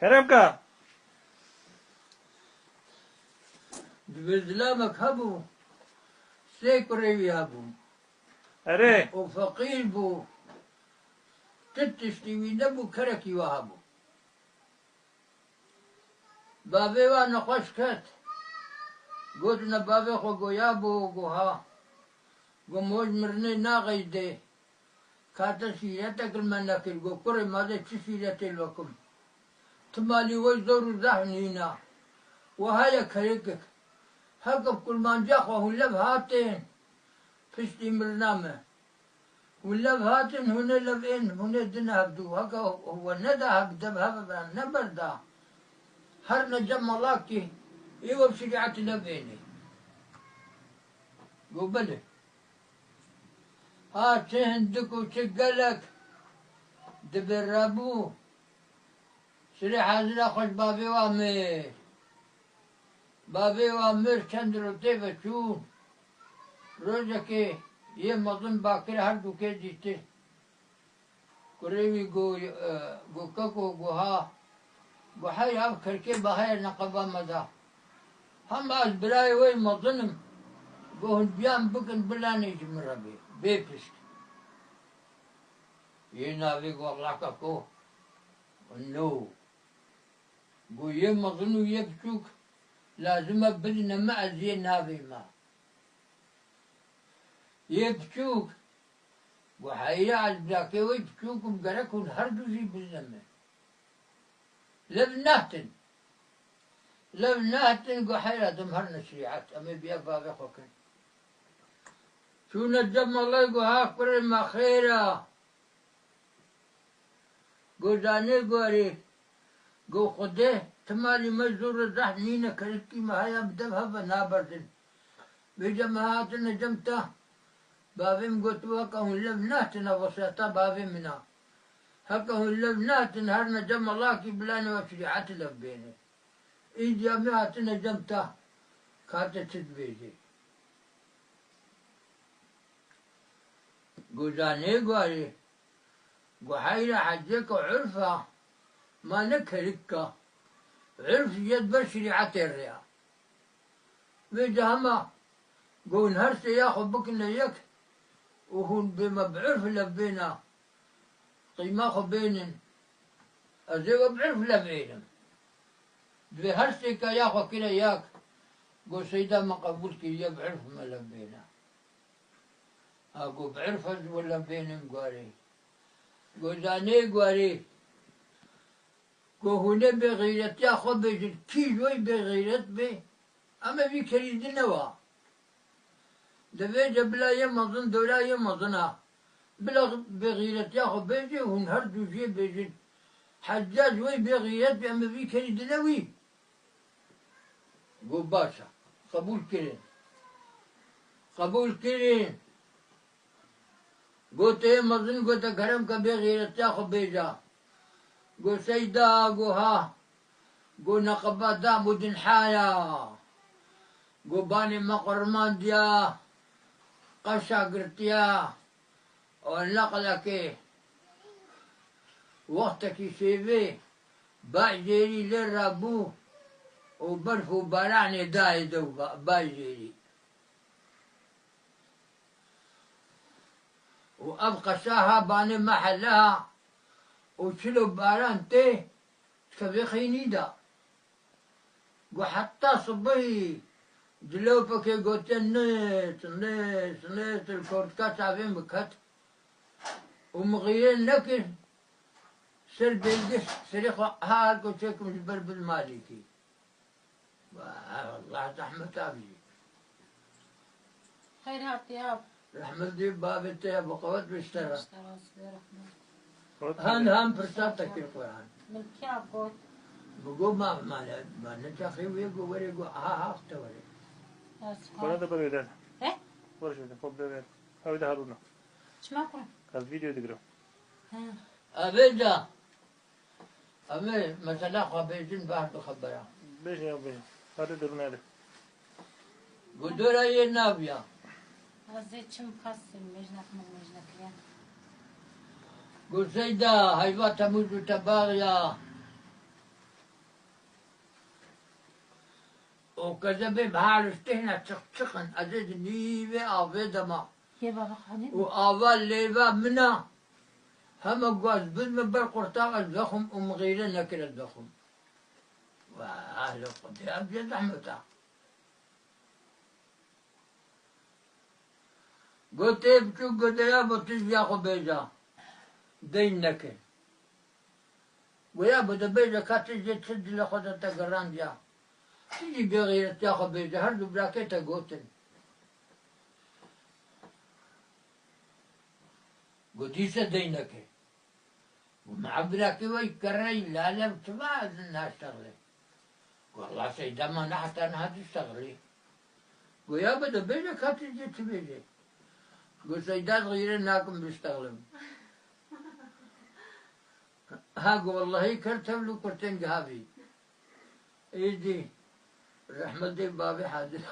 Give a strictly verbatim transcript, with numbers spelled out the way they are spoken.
Kerem ka. Di zilamek hebû, sê kurê wî hebûn. Erê. Û feqîr bû. Ti tiştî wî nebû, kerekî wa hebû. Bavê wa nexweş ket. Gotine bavê xwe goya bû, go ha. Go moj mirinê naxeydê. Ka te sîretek li me nekir. Go kurê ma dê çi sîretê li we kim? Ti malî we zor û zehf nîna. We heye kerikik. Heke bi kurmanciya xwe hûn lev hatên. Piştî mirina me. Hûn lev hatin, hûn ê lev ên, hûn ê din hevdû. Heke we neda hev dev hev neberda. Her ne cem malakî, ê we bi şerîetî lev ênê. Go belê. Ha çi hindik û çi gelek dibe rebû. Sirê hazira xwe ji bavê wa mir. Bavê wa mir çend rotê ve çûn. Rojekê yê mezin bakire her dûkê dîtir. Kurê wî go, e, go keko, go ha. Go hey ev kirkê bahaya neqeba me da. Hema ez birayê wê mezin im. Go hûn biyan bikin bilanê ji min re bê. Bê pişt. Yê navê go Allah keko. No. Go yê mezin û yê biçûk lazim e bidine me, ez yê navê me. Yê biçûk, go heyra ez bilakê wê biçûk im, gerek hûn her du jî bidine me. Lev nehtin. Lev nehtin, go heyra dem her ne şerîet, em ê biya bavê xwe kin. Çûne cem malê, go ha kurê me xêr e. Go zanê go erê, go Xwedê, ti malî me zor û zehf nîne, kerikî me heye bi dev hev ve naberdin. Vêca me hatine cem te. Bavê min got, weke hûn lev nehatine, wesiyeta bavê min a. Heke hûn lev nehatin, herine cem malakî bilanê we şerîetî lev bêne. Îdiya me hatine cem te. Ka te çi dibêjê? Go zanê go erê. Go heyra hecê ku urf a, ma ne kerik ka. Urf yê dibe şerîetê rê ya. Vêca hema go hûn her sê ya xwe bikine yek û hûn bê me bi urf lev bêna. Qîma xwe bênin. Ez ê we bi urf lev ênim. Divê her sê ka ya xwe kire yek. Go seyda me qebûl kiriye bi urf me lev bêne. Ha, go bi urf ez wele bênim guarê. Go zanê guarê. Go hûn ê bêxîretiya xwe bêjin. Kî ji we bêxîret bê? Em ê vî kerî din newa. Divê ce bila yê mezin, dora yê mezin a. Bila bêxîretiya xwe bêjê, hûn her du jê bêjin. Hecca ji we bêxîret bê, em ê vî kerî din newî. Got, baş e. Qebûl kirin. Qebûl kirin. Got, ê mezin, gote, kerem ke bêxîretiya xwe bêja. Got, seyda, got, ha. Got, neqeba dam û dinhaya. Got, banê me qurmandiya. Qeşa girtiya. Û neqlekê wextekî şêvê Bajêrî lê rabû û berf û baranê dayê dew ba-, Bajêrî. Û ev qeşa ha banê mehele ha û çilo baran tê dikeve xeynî de. Got heta sibihî dilopekê gotiye nêt, nêt, nêt, li kortika çavên biket û mixîrê nekir. Ser bêlgê serê xwe her ku çêkim ji ber bin malîkî. Wah, Allah zehmeta bijî. Xeyr hatiye. Rehmet dê bavê te ya bi qewet bişte re. Bişte re, rehmet. Han, han pirsa te kir Quran. Min kî got? Bi go ma, ma, ma ne çaxê wê go were go, aha, ha, te were. Bana da böyle der. He? Barış öyle, komple ver. Öyle Harun'a. Çima kuran? Ez video digirim. He. Avêca. Em ê mesela xwe bêjin, behs bi xebera. Bêje ya bêje. Hadi durun hadi. Gudura yê nav ya. Ez ê çim kas mêjnek min mêjnek ya. Gu Seyda, heyva temûz û tebax ya. O kezebê bi hal stehna çiq çiq in. Ez ê di nîvê avê de ma. Yê baba xanî. Û ava lêva min a. Heme guaz bin min ber qurtax ez vexwim û min xîre nekir ez vexwim. Wah, li Xwedê ev bê zehmet a. Got ê biçûk, got ya bo tu ji ya xwe bêje. Deyn neke. Go ya bo de bêje ka tu jê çi dile xwe de te girandiya. Tu jî bêxîretiya xwe bêje, her du birakê te gotin. Go dîse deyn neke. Go me ev birakê we kerreyî lale çima ez naştexlê. Go Allah Seyda ma ne heta niha diştexlî. Go ya bo de bêje ka tu jê çi bêje. Go Seyda ez xîre nakim biştexlim. Ha go wellahî ker tevlû kurtên gihavî. Êdî rehmetê bavê Hazir.